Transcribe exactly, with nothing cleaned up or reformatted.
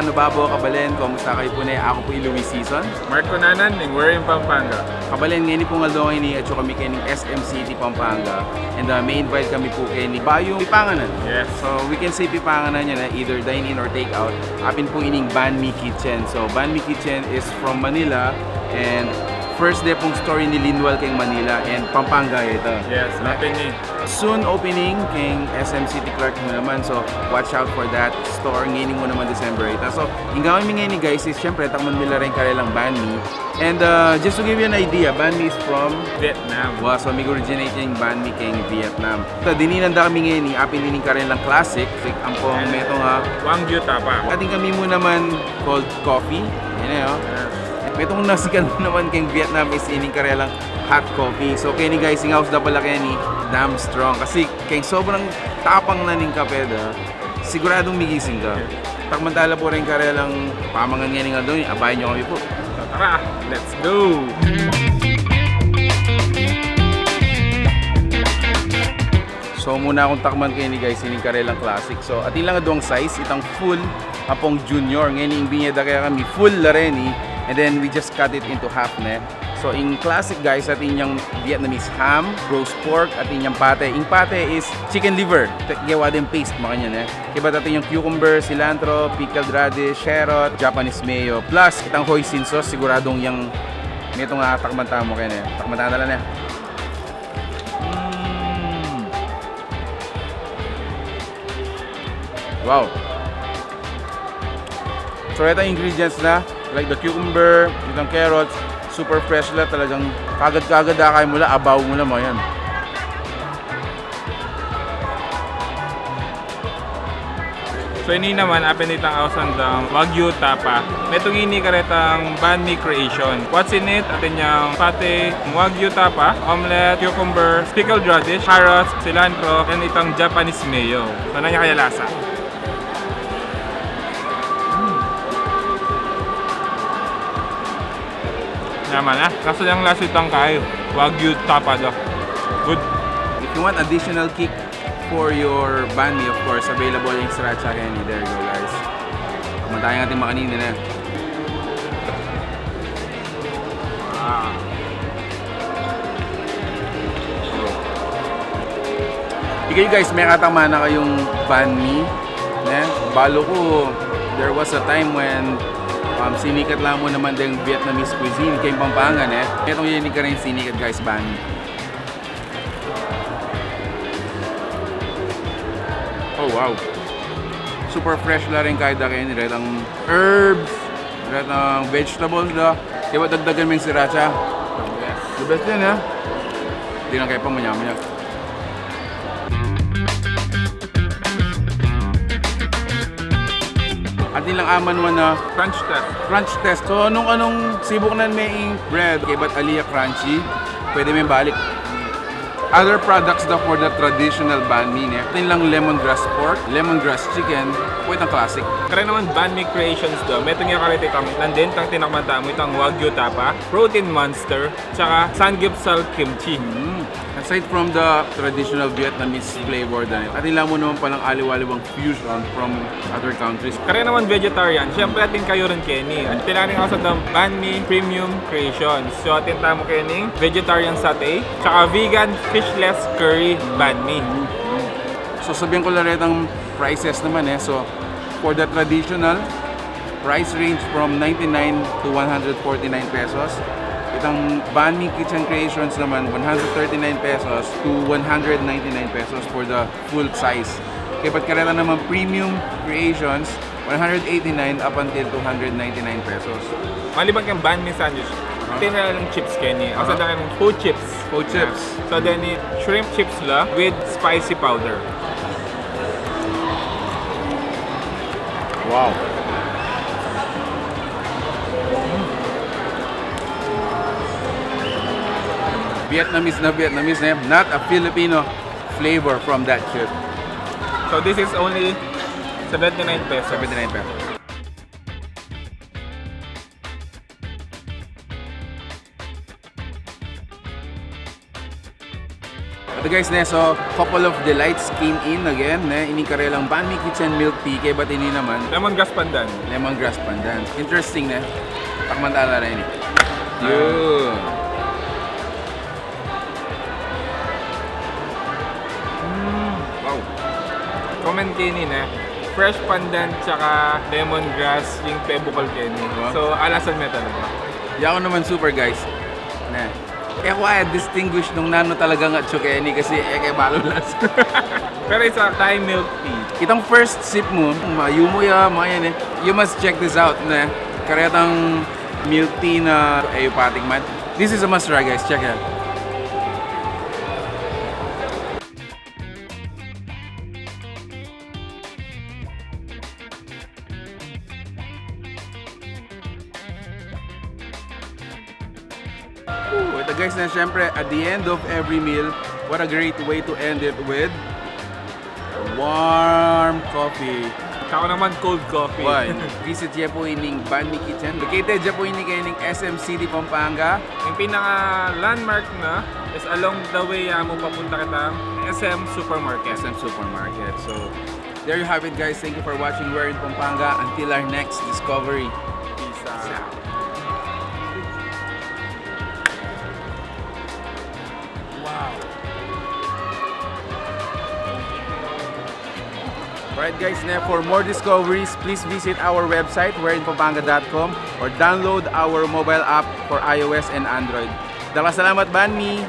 Ano babo, kabalen, kumusta kayu pu ne? Aku pu i Luis Sison. Mark Cunanan, ning Werin, Pampanga. Kabalen, ngeni pung aldo ngeni, atyu kami keni S M City, Pampanga. And, uh, ma-invite kami pu keni bayung pipanganan. Yes. So, we can say pipanganan yan, eh, either dine-in or take-out. Apin pu ining Banh Mi Kitchen. So, Banh Mi Kitchen is from Manila and first de pung store ini linwal keng Manila and Pampanga ita. Yes, apin ini. Soon opening keng S M City Clark mu naman, so watch out for that store. Ngeni mu naman December ita. So, ing gagawan mi ngeni, guys, is syempre, takman mi la ring karelang banh mi. And, uh, just to give you an idea, banh mi is from Vietnam. Wa, so mig-originate yang banh mi keng Vietnam. Ta, dinan da kami ngeni, apin ini ing karelang classic, like, ampong metung a Wagyu Tapa. Atin kami mu naman cold coffee. Yan e, o. Yes. Metung a sikat mu naman keng Vietnam is ining karelang hot coffee. So, keni guys, ing aus da pala keni, damn strong. Kasi keng sobrang tapang na ning kape da, siguradung migising ka. Takman ta la pu ring karelang pamangan ngening aldo ini, abayan yu kami pu. Tara, let's go! So, muna kung takman keni guys, ining karelang classic. So, atin lang a duang size, itang full ampong junior. Ngeni ing binye da kekami, full la reni. And then, we just cut it into half, ne? So, ing classic, guys, atin yang Vietnamese ham, roast pork, atin yang pate. Ing pate is chicken liver. Te-, gewa deng paste, makanyan, e. Kaybat atin yang cucumber, cilantro, pickled radish, carrot, Japanese mayo. Plus, itang hoisin sauce, siguradung yang metung a takman tamu keni. Takman ta na la, ne. Mm. Wow. So, itang ingredients na, like the cucumber, itang carrots, super fresh la, talagang kagad-kagad, akay mu la, abaw mu la, makanyan. So, ini naman, apin itang ausan dang Wagyu Tapa. Metung ini karetang banh mi creation. What's in it? Atin yang pate, Wagyu Tapa, omelette, cucumber, pickled radish, carrots, cilantro, and itang Japanese mayo. So, nanu ing kayang lasa? Hmm. Naman, ah. Kaso yang lasa itang kay Wagyu Tapa da. Good. If you want additional kick for your banh mi, of course, available yang sriracha keni. There you go, guys. Kumatayan natin makanini na. Ah. Ikayu guys, mekataman na kayung banh mi, ne? Balu ku, there was a time when, um, sinikat la mu naman deng Vietnamese cuisine keng Pampanga, ne? Itang ini karin sinikat, guys, banh mi. Oh, wow. Super fresh la rin kaya da keni, retang herbs, retang vegetables da. Kaya dagdagan me ing sriracha. Yes. The best yan, ha? Di lang kaya pa manyamanya. Atin lang aman wan a crunch test. Crunch test. So, nung anung sibuknan me ing bread, kaybat ali ya crunchy, pwede me balik. Other products da for the traditional banh mi, ne? Atin lang lemongrass pork, lemongrass chicken, pwede ang classic. Kareng naman banh mi creations da, metung ya kareta itang nandin, itang tinakman tamu, itang Wagyu Tapa, protein monster, tsaka samgyeopsal kimchi. Mm. Aside from the traditional Vietnamese flavor da, atin la mu naman palang aliwa-aliwang fusion from other countries. Kareng naman vegetarian, siyempre atin kayuran keni. Atin la ring ausan dang banh mi premium creations. So atin tamu kening vegetarian satay, tsaka vegan fishless curry banh mi. So sabihan ku la retang prices naman, e. So for the traditional, price range from ninety-nine to one hundred forty-nine pesos. Itang Banh Mi Kitchen Creations naman, one hundred thirty-nine pesos to one hundred ninety-nine pesos for the full size. Kaybat kareta naman Premium Creations, one hundred eighty-nine up until two hundred ninety-nine pesos. Maliban keng banh mi sandwich, atin la ring chips keni. Ausan da keng pho chips. Pho chips. So then, shrimp chips la with spicy powder. Wow. Vietnamese na Vietnamese, e. Not a Filipino flavor from that chip. So this is only seventy-nine pesos. Seventy-nine pesos. Ito guys, ne, so couple of delights came in again, ne, ining karelang Banh Mi Kitchen milk tea, kaybat ini naman, Lemongrass pandan. Lemongrass pandan. Interesting, ne. Takman tala ini. Yun. Mm, wow. Comment keni, ne. Fresh pandan tsaka lemongrass ing pebukal keni. Wow. So, alasan me talaga. Yaku naman super, guys. Ne. E ku a distinguish nung nanu talaga nga atsu keni kasi e ke balu lasa. Pero it's a Thai milk tea. Itang first sip mu, mayumu ya, maya, ne. You must check this out, ne. Karetang milk tea na e yu patikman. This is a must try, guys. Check it out. Ooh, ito guys, na syempre, at the end of every meal, what a great way to end it with warm coffee. Ako naman, cold coffee. Why? Visit ya pu ining Banh Mi Kitchen. Located ya pu ini keni king S M City, Pampanga. Ing pinaka landmark na is along the way ya mu papunta kita S M Supermarket. S M Supermarket. So, there you have it, guys. Thank you for watching Where in Pampanga. Until our next discovery. Peace out. Wow. Alright guys, ne, for more discoveries, please visit our website, where in pampanga dot com, or download our mobile app for iOS and Android. Dakal a salamat, Banh Mi!